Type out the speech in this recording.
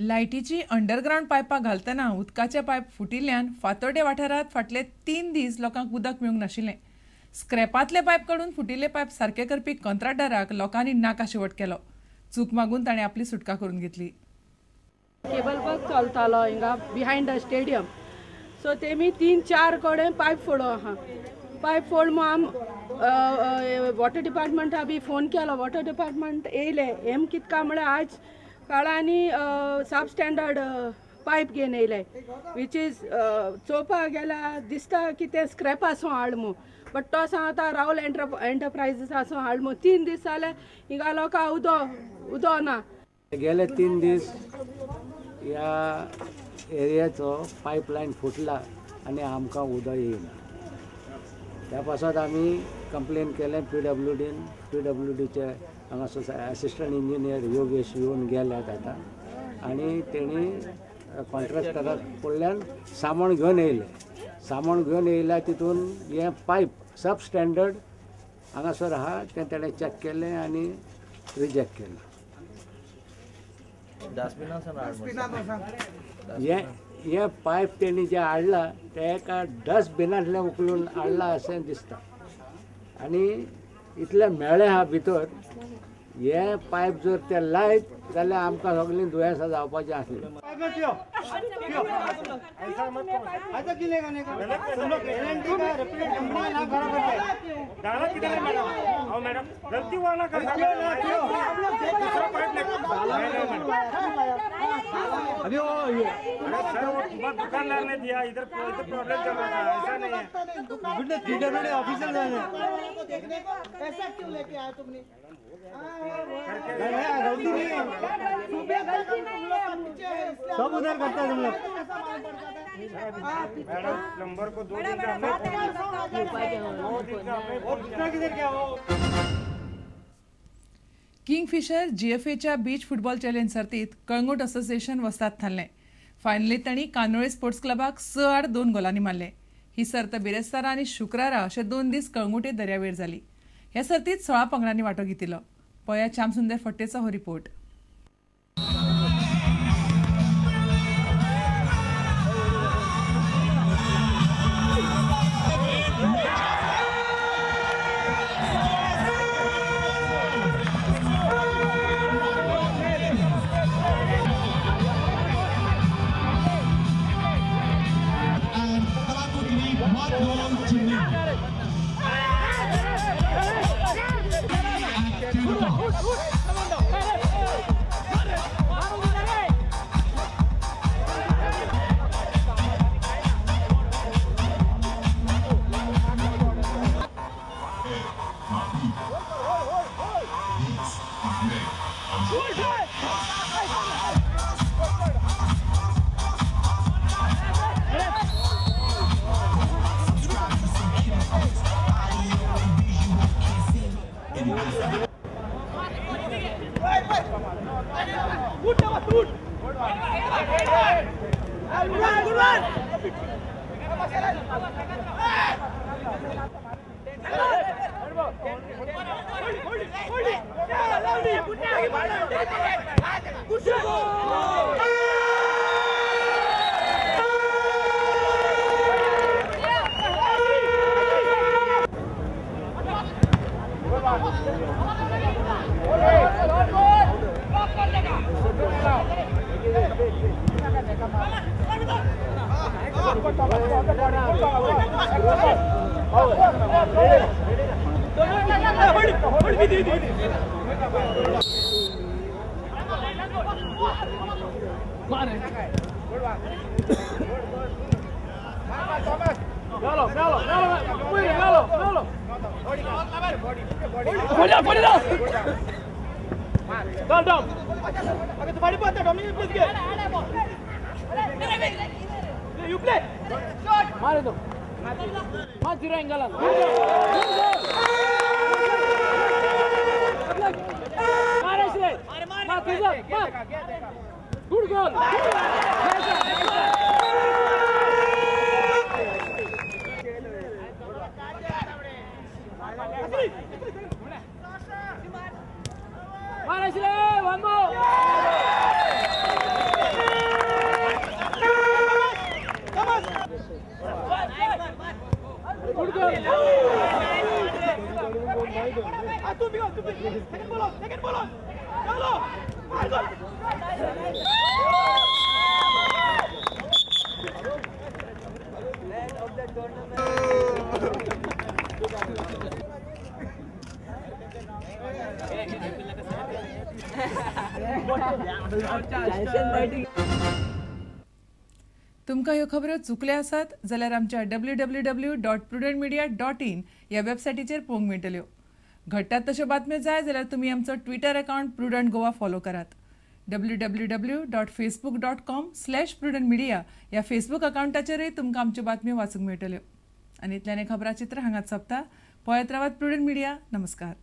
लायटीची अंडरग्रावंड पायपां घालतना उदकाचे पायप फुटिल्ल्यान फातोर्डे वाठारांत फाटले 3 दीस लोकांक उदक मेळूंक नाशिल्लें। स्क्रॅपांतले पायप काडून फुटिल्ले पायप सारके करपी कंत्राटदाराक लोकांनी नाका शेवट केलो। चूक मागून ताणें आपली सुटका करून घेतली। केबल वर्क चलतालो हिंगा बिहायंड the stadium, सो तेमी 3-4 कडेन पायप फोडो आहा। पायप फोड म्हूण आम वॉटर डिपार्टमेंटा बी फोन केलो, वॉटर डिपार्टमेंट येयले। हेम कितका म्हळ्यार आज काळांनी सब स्टँडर्ड पायप घेवन येयले, which is चोवपाक गेल्यार दिसता की तें स्क्रॅप आसूं हाड म्हूण, बट तो सांगता राहुल एंटरप्रायजीस आसूं हाड म्हूण। 3 दीस जाले हिंगा लोकांक उदो ना। गेले 3 दीस ह्या एरियाचो पायपलायन फुटला आनी आमकां उदक येयना। त्या पासत आमी कंप्लेन केलें पीडब्ल्यूडीन। पीडब्ल्यूडीचे हांगासर असिस्टंट इंजिनियर योगेश येवन गेल्यात आतां आनी तेणी कॉन्ट्रॅक्टरा कडल्यान सामान घेवन येयले। सामान घेवन येयल्या तितून हें पायप सब स्टँडर्ड हांगासर आहा तें तेणें चॅक केलें आनी रिजेक्ट केलें। हें पायप तेणी जें हाडलां तें एका डस्टबिनांतल्यान उखलून हाडलां अशें दिसता आनी इतलें मेळ्ळें आहा भितर। हें पायप जर ते लायत जाल्यार आमकां सगळीं दुयेंसां जावपाचीं आसलीं। अभी वो सर वो दुकानदार ने दिया, इधर प्रॉब्लम चल रहा है, ऐसा नहीं है। पीडब्ल्यूडी ऑफिसर पैसा क्यों लेके आए तुमने? गलती नहीं है, सब उधर करता है तुम लोग। मैडम प्लम्बर को 2 दिन का और किधर क्या हो। किंगफिशर जीएफएच्या बीच फुटबॉल चॅलेंज सर्तीत कळंगूट असोसिएशन वस्ताद थारलें। फायनलीत तांणी कांदोळे स्पोर्ट्स क्लबाक 6-2 गोलांनी मारले। ही सर्त बिरेस्तारा आनी शुक्रारा अशे 2 दीस कळंगूटे दर्यावेळ जाली। ह्या सर्तीत 16 पंगडांनी वांटो घेतिल्लो। पळया श्यामसुंदर फट्टेचो हो report. One more. Good goal. तुमकां ह्यो खबरो चुकल्या आसात जाल्यार आमच्या www.prudentmedia.in ह्या वेबसायटीचेर पळोवंक मेळटल्यो. घडटात तश्यो बातम्यो जाय जाल्यार तुमी आमचो Twitter account Prudent Goa follow करात. www.facebook.com/prudentmedia ह्या फेसबूक अकावंटाचेरय तुमकां आमच्यो बातम्यो वाचूंक मेळटल्यो. आनी इतल्यान हें खबराचित्र हांगाच सोंपता. पळयत रावात प्रुडंट मिडिया. नमस्कार.